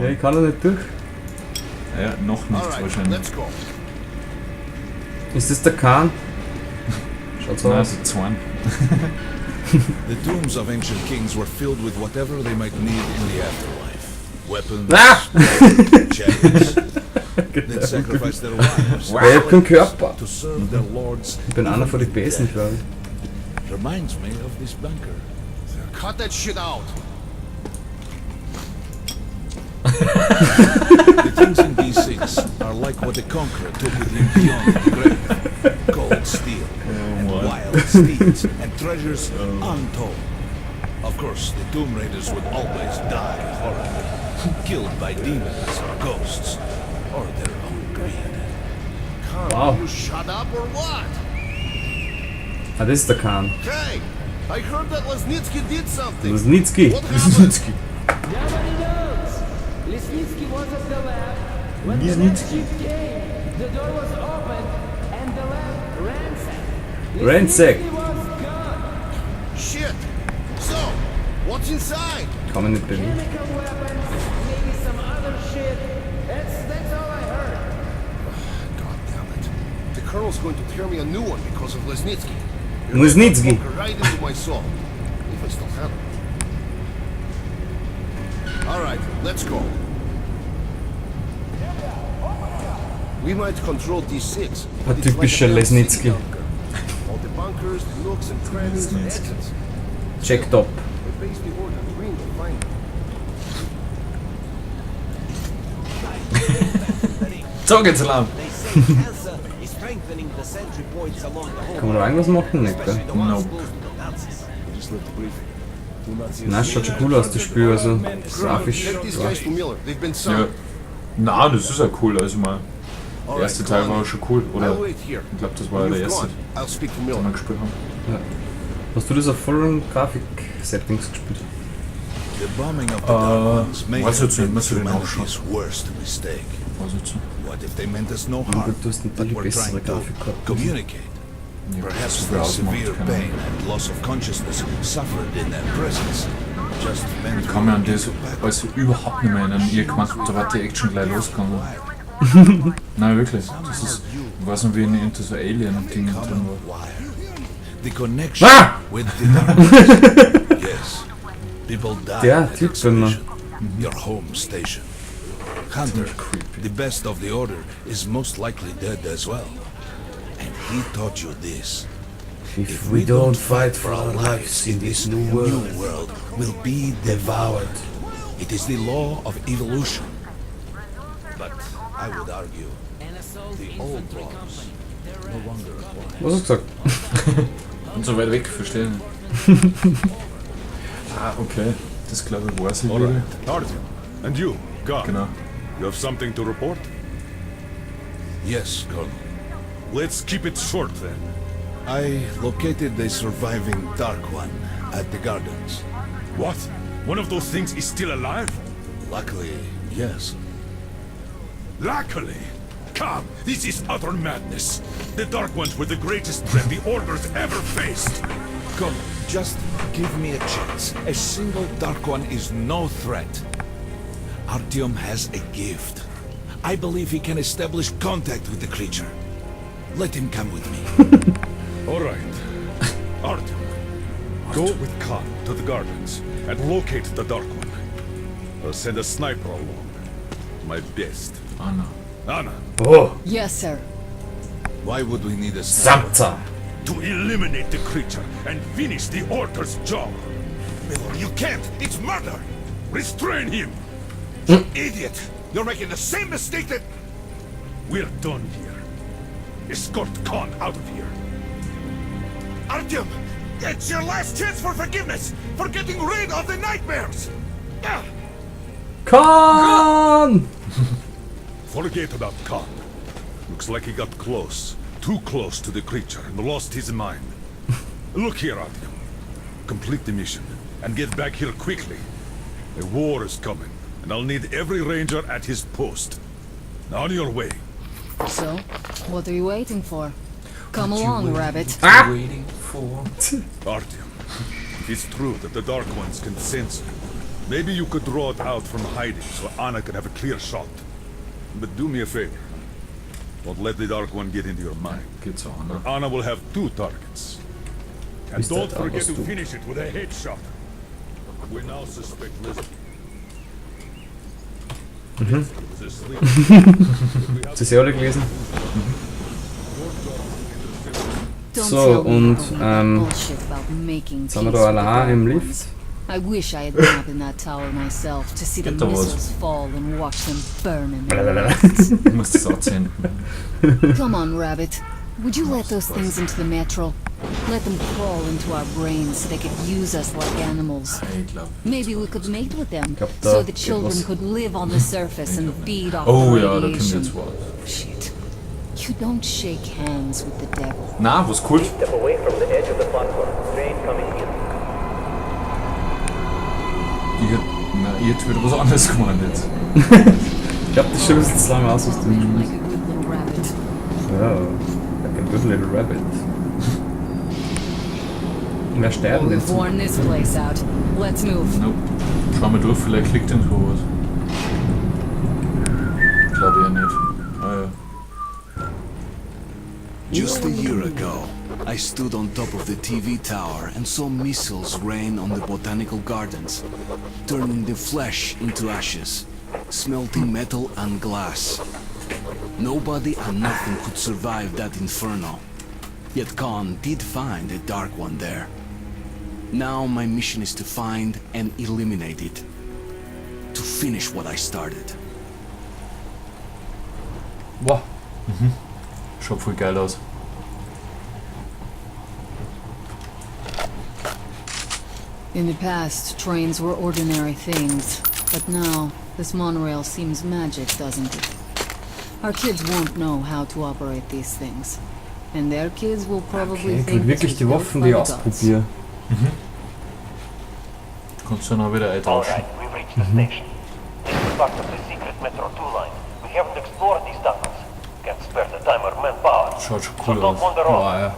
Ja, ich kann da nicht durch. Ja, noch nicht All right, wahrscheinlich. Let's go. Ist das der Khan? Schaut so Nein, aus. also Zorn. The tombs of ancient kings were filled with whatever they might need in the afterlife. Weapons, Ah! chariots. They'd sacrifice their wives Ja, ich hab keinen Körper. to serve their lords. Ich bin einer von den Besten, glaube ich. Reminds me of this bunker. Cut that shit out. The things in D6 are like what the Conqueror took with him beyond the grave. Gold, steel, and Mann. Wild steeds, and treasures untold. Of course, the Tomb Raiders would always die horribly, killed by demons, ghosts, or their own greed. Khan, Wow. you shut up or what? Ah, das ist der Khan. Hey, I heard that Lesnitsky did something. Lesnitsky. What happened? Nobody knows. Lesnitsky was at the lab when the Lesnitsky. ship came. The door was opened and the lab ransacked. Ransacked. Lesnitsky was gone. Shit. So, what's inside? Kann man nicht bewegen. Chemical weapons, maybe some other shit. That's all I heard. God damn it. The colonel's going to tear me a new one because of Lesnitsky. Lesnitsky. Right into my soul. If I still have it. All right, let's go. We might control D6, but it's like a Typischer damn city Lesnitsky. bunker. All the bunkers, the nooks and crannies and exits. Check top. We basically ordered Green to find them. So geht's lang. They say cancer is strengthening the sentry points along the whole Kann man da irgendwas machen? Nicht, gell? especially the ones Nope. close to the Nazis. Nein, es schaut schon cool aus, das Spiel. Also grafisch. Take these guys to Miller. They've been Ja. signed. Na, das ist ja cool. Also mal, der erste Teil war schon cool. Oder I'll wait here. Ich glaube, das war ja When der you've erste, gone, I'll speak to den Miller. wir gespielt haben. Hast du das auf vollen Grafik-Settings gespielt? The bombing of the Dark Ones may Weiß have jetzt nicht, been müsste den humanity's nachschauen. worst mistake. Weiß jetzt nicht. What if they meant us no Ja, harm, gut, du hast but natürlich were bessere trying to Grafik gehabt. communicate? Ja, Perhaps so viel the ausmacht, severe keine pain Ahnung. and loss of consciousness suffered in their presence just meant Ich kann mich an das also überhaupt nicht mehr erinnern. Ich gemeint, da war die Action gleich losgegangen. Nein, wirklich. Das ist, ich weiß noch, wie in so Alien-Dingen drin war. Wire. The connection Ah! with the Dark Ones. Yes. People died Der at Typ immer. Expedition, your home station. Hunter, Creepy. the best of the Order, is most likely dead as well. And he taught you this. If we don't fight for our lives in this new world. New world will be devoured. It is the law of evolution. But I would argue An assault the old infantry laws company. No longer apply. Was hast du gesagt? Und so weit weg, verstehe ich nicht. Ah, okay. Das, glaube ich, weiß ich All wieder. right, Artyom. And you, Khan. Genau. You have something to report? Yes, Colonel. Let's keep it short then. I located the surviving Dark One at the gardens. What? One of those things is still alive? Luckily, yes. Luckily! Come, this is utter madness. The Dark Ones were the greatest threat the Order's ever faced. Colonel, just give me a chance. A single Dark One is no threat. Artyom has a gift. I believe he can establish contact with the creature. Let him come with me. All right. Artyom, go with Khan to the gardens and locate the Dark One. I'll send a sniper along. My best. Anna. Anna, Oh, Yes, sir. Why would we need a sniper? Samza! To eliminate the creature and finish the Order's job. Miller, you can't! It's murder! Restrain him! Idiot! You're making the same mistake that— We're done here. Escort Khan out of here. Artyom! It's your last chance for forgiveness! For getting rid of the nightmares! Ah! Khan! Forget about Khan. Looks like he got close. Too close to the creature and lost his mind. Look here, Artyom. Complete the mission and get back here quickly. A war is coming, and I'll need every ranger at his post. Now on your way. So, what are you waiting for? Come along, Rabbit. Ah! Waiting for. Artyom, if it's true that the Dark Ones can sense you, Maybe you could draw it out from hiding so Anna can have a clear shot. But do me a favor. Don't let the Dark One get into your mind. Geht zu Anna. Anna will have two targets. And Is don't that forget Anna's to dude? finish it with a headshot. We now suspect Liz. Was asleep. Habt ihr sie alle gelesen? Don't So, tell me und, about that bullshit about making jetzt sind wir peace da with the allein im Dark Lift. Ones. I wish I had been up in that tower myself to see the Geht da was? missiles fall and watch them burn in their nests. Ich muss das auch senden. Come on, Rabbit. Would you let those things into the metro? Let them crawl into our brains so they could use us like animals. Ich glaube. Maybe we could mate with them, Glaub, da so the geht children was. could live on the surface and feed off Oh the ja, da kommt radiation. jetzt was. Shit. You don't shake hands with the devil. Na, was cool. Step away from the edge of the platform. Train coming in. Ich hätte, na, ich hätte wieder was anderes gemeint jetzt. Ich glaube, das stimmt jetzt lange aus, was du Like a good little rabbit. Oh, like a good little rabbit. Wer sterben denn We've zum worn this place out. Let's move. Nope. Schau mal durch, vielleicht liegt irgendwo was. Glaube ich ja nicht. Ah ja. Just a year ago, I stood on top of the TV tower and saw missiles rain on the botanical gardens, turning the flesh into ashes, smelting metal and glass. Nobody and nothing could survive that inferno. Yet Khan did find a dark one there. Now my mission is to find and eliminate it. To finish what I started. Boah, Schaut voll geil aus. In the past, trains were ordinary things. But now, this monorail seems magic, doesn't it? Our kids won't know how to operate these things. And their kids will probably okay, ich think will this wirklich was die built Waffen, by die the ich gods. ausprobiere. Kannst du dann auch wieder All eintauschen. right, we've reached the station. This is part of the secret Metro 2 line. We haven't explored these tunnels. Can't spare the time or manpower. Schaut schon So cool don't aus. wander off. Boah, ja.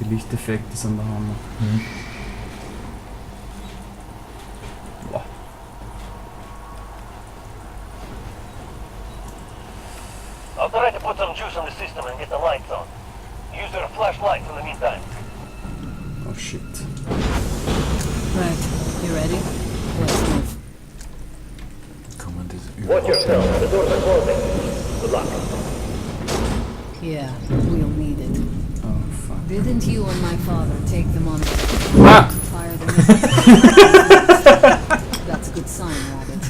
Die Lichteffekte sind der Hammer. Boah. I'll try to put some juice on the system and get the lights on. Use your flashlights in the meantime. Oh shit. Right, you ready? Let's move. Kann man das Watch überhaupt yourself. The doors are closing. Good luck. Yeah, we'll need it. Oh fuck. Didn't you and my father take the monorail Ah! to fire the missiles? That's a good sign, Rabbit.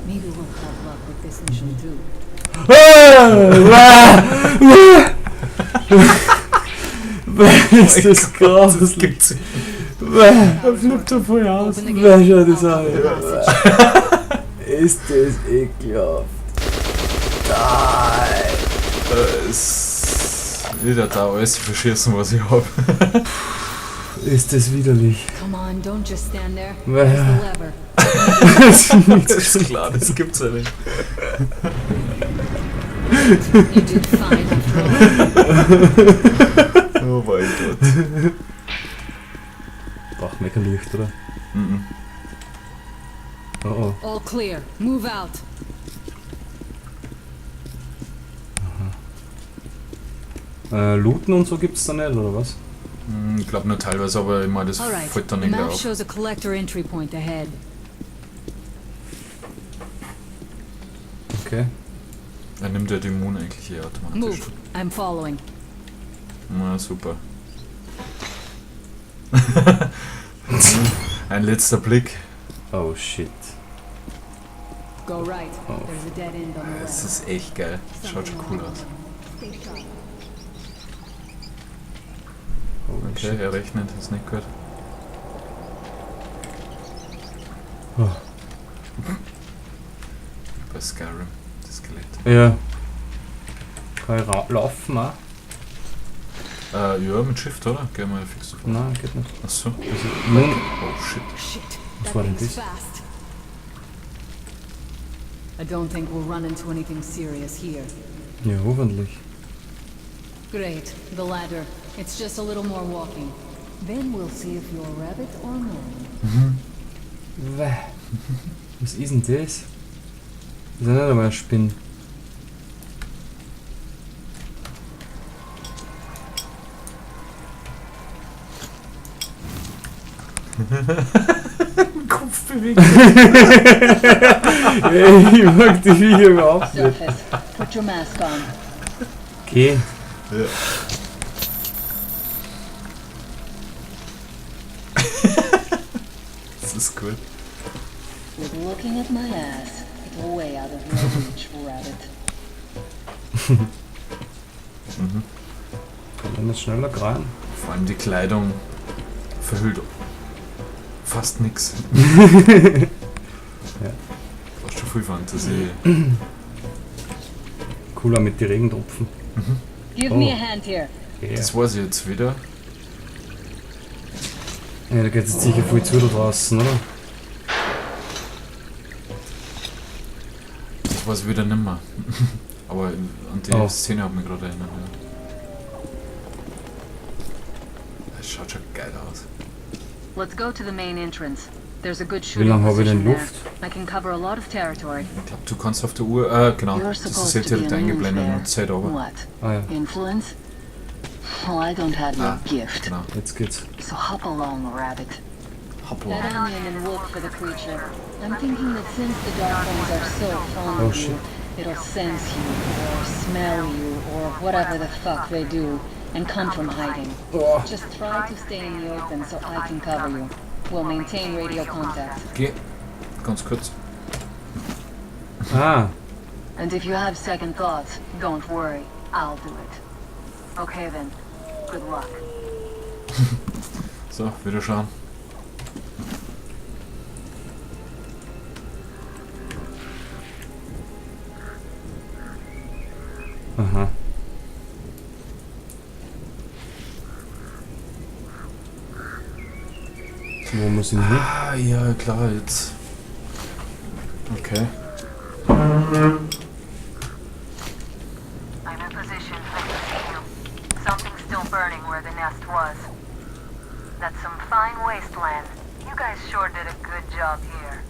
Maybe we'll have luck with this mission too. Ist das krass? Das gibt's. Er flippt da voll aus. Open the Wer gate. schaut das I'll an? cover the passage. Ist das ekelhaft? Es wieder da alles verschießen, was ich hab. Ist das widerlich? Come on, don't just stand there. Wer- There's the lever. Das ist klar, das gibt's ja nicht. You did fine after all. Oh mein Gott. Braucht mega Licht, oder? Mhm. Oh oh. All clear. Move out. Looten und so gibt's da nicht, oder was? Ich glaube nur teilweise, aber ich meine, das All right. fällt dann The nicht map auf. shows a collector entry point ahead. Okay. Er nimmt ja die Moon eigentlich eh automatisch. Move. I'm following. Na super. Ein letzter Blick. Oh shit. Go right. Oh. There's a dead end on the Das left. ist echt geil. Schaut schon cool aus. Stay sharp. Holy Okay, shit. er rechnet, ist nicht gut. Oh. Bei Skyrim, das Skelett. Ja. Kann ich laufen auch? Ja, mit Shift, oder? Geh mal fix davon. Nein, geht nicht. Achso. Nun, Oh shit. Shit. Was That war denn thing's das? fast. I don't think we'll run into anything serious here. Ja, hoffentlich. Great. The ladder. It's just a little more walking. Then we'll see if you're rabbit or man. Wäh. Was ist denn das? Das ist ja nicht einmal ein Spinn. Kopf bewegen. Ich mag die Viecher überhaupt nicht. Surface, put your mask on. Okay. Ja. Das ist gut. With looking at my ass, it's way out of your reach, rabbit. Kann man nicht schneller rein? Vor allem die Kleidung verhüllt fast nix. Ja. Brauchst schon viel Fantasie. Cooler mit den Regentropfen. Give me a hand here. Yeah. Das weiß ich jetzt wieder. Ja, da geht jetzt sicher viel zu da draußen, oder? Das weiß ich wieder nimmer. Aber an die Oh. Szene hat mich gerade erinnert. Ja. Das schaut schon geil aus. Let's go to the main entrance. There's a good Wie shooting lange habe ich position denn there. Luft? I can cover a lot of territory. Ich glaube, du kannst auf der Uhr. Genau. You're Das ist supposed jetzt to be direkt immune eingeblendet there. und Zeit aber. What? Ah ja, Influence? Well, I don't have your Ah, gift. Genau. jetzt geht's. So hop along, rabbit. Hoppla. Head on in and look for the creature. I'm thinking that since the Dark Ones are so fond Oh, of you, shit. it'll sense you, or smell you, or whatever the fuck they do, and come from hiding. Oh. Just try to stay in the open so I can cover you. We'll maintain radio contact. Okay. Ganz kurz. Ah, And if you have second thoughts, don't worry. I'll do it. Okay then. Good luck. So, wieder schauen. aha. Wo muss ich denn hin? Ah, ja, klar, jetzt. Okay. I'm in position. I can see you. Something's still burning where the nest was. That's some fine wasteland. You guys sure did a good job here.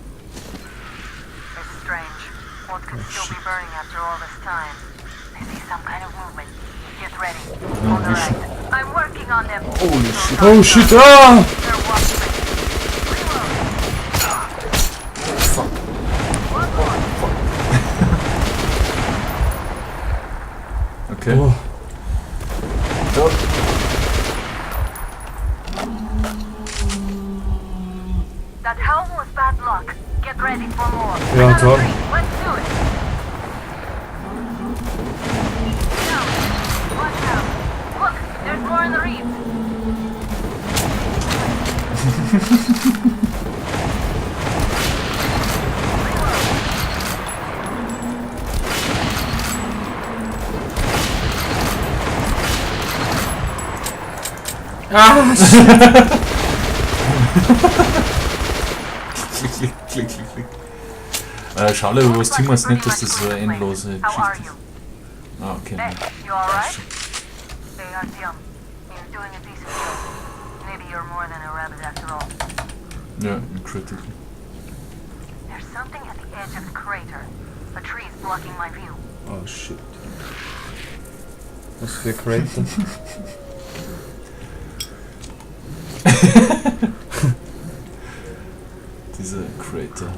It's strange. What could still be burning after all this time? I see some kind of movement. Get ready. On the right. I'm working on them. Holy shit. Oh shit! Ah! They're watching. Reload. Fuck. One more. Okay. Oh. Da. That howl was bad luck. Get ready for more. Ja, Another toll. three. Let's do it. Now, watch out. Look, there's more in the reeds. Ah! Shit. Klick, klick, klick, klick, klick. Schade, über was tun wir jetzt nicht, dass das so eine endlose How are Geschichte you? ist. Ah, okay. Hey, you alright? Hey, Artyom. You're doing a decent job. Maybe you're more than a rabbit after all. Ja, im Critical. There's something at the edge of the crater. A tree's blocking my view. Oh shit. Was für ein Crater. Dieser Crater.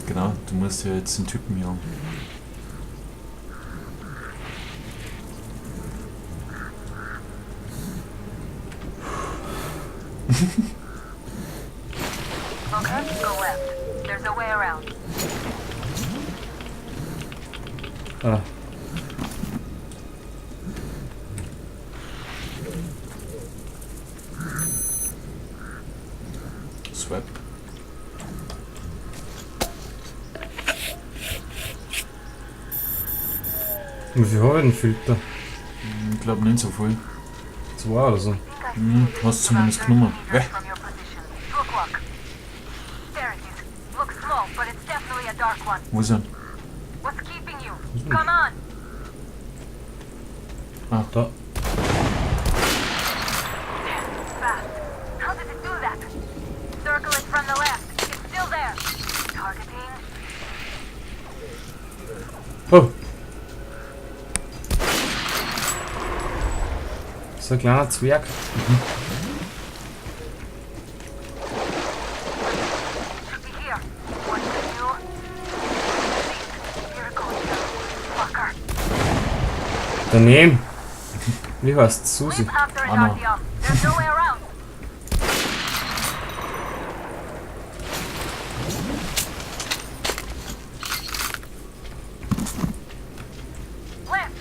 Genau, du musst ja jetzt den Typen jagen. Okay, go left. There's a way around. Ah. Swap. Wie viel habe ich denn Filter? Ich glaube nicht so viel. Zwei oder so. Hast zumindest genommen. Weh. From your position. 2 o'clock. There it is. Looks small, but it's definitely a dark one. Wo ist er? What's keeping you? Come on! Ah, Da. Fast. How did it do that? Circle it from the left. Oh. So ein kleiner Zwerg. Should be here. What to do? Here it goes, fucker. Daneben. Wie heißt Susi? Leap after it, Anna. Artyom. There's no way around. Left.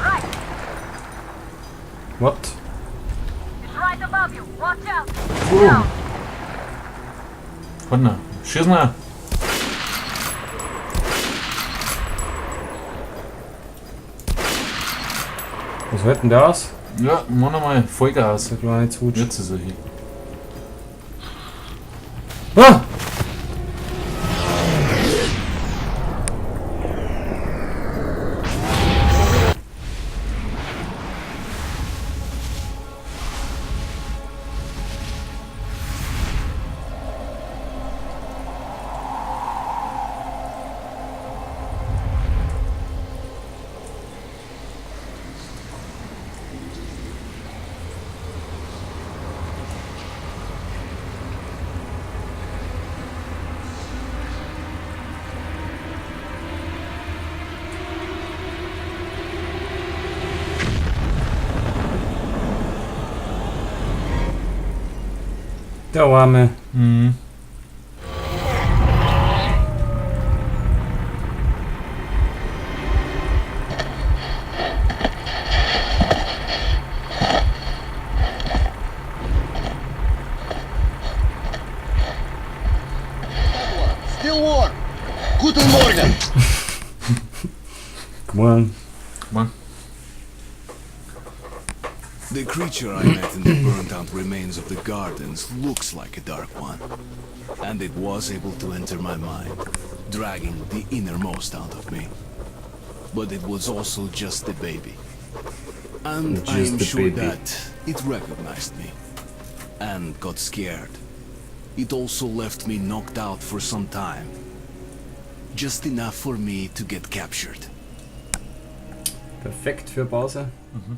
Right. What? It's right above you. Watch out. Down. Warte, schieß mal. Was hält denn der aus? Ja, mach nochmal Vollgas. Der kleine Zutsch. Jetzt ist er hier. Ah! Der Arme. Mhm. Still warm. Guten Morgen. Come on. Mann. The creature I met in the burnt out remains of the gardens looks like a dark one. And it was able to enter my mind, dragging the innermost out of me. But it was also just a baby. And I Just am a sure baby. that it recognized me. And got scared. It also left me knocked out for some time. Just enough for me to get captured. Perfekt für Pause. Mhm.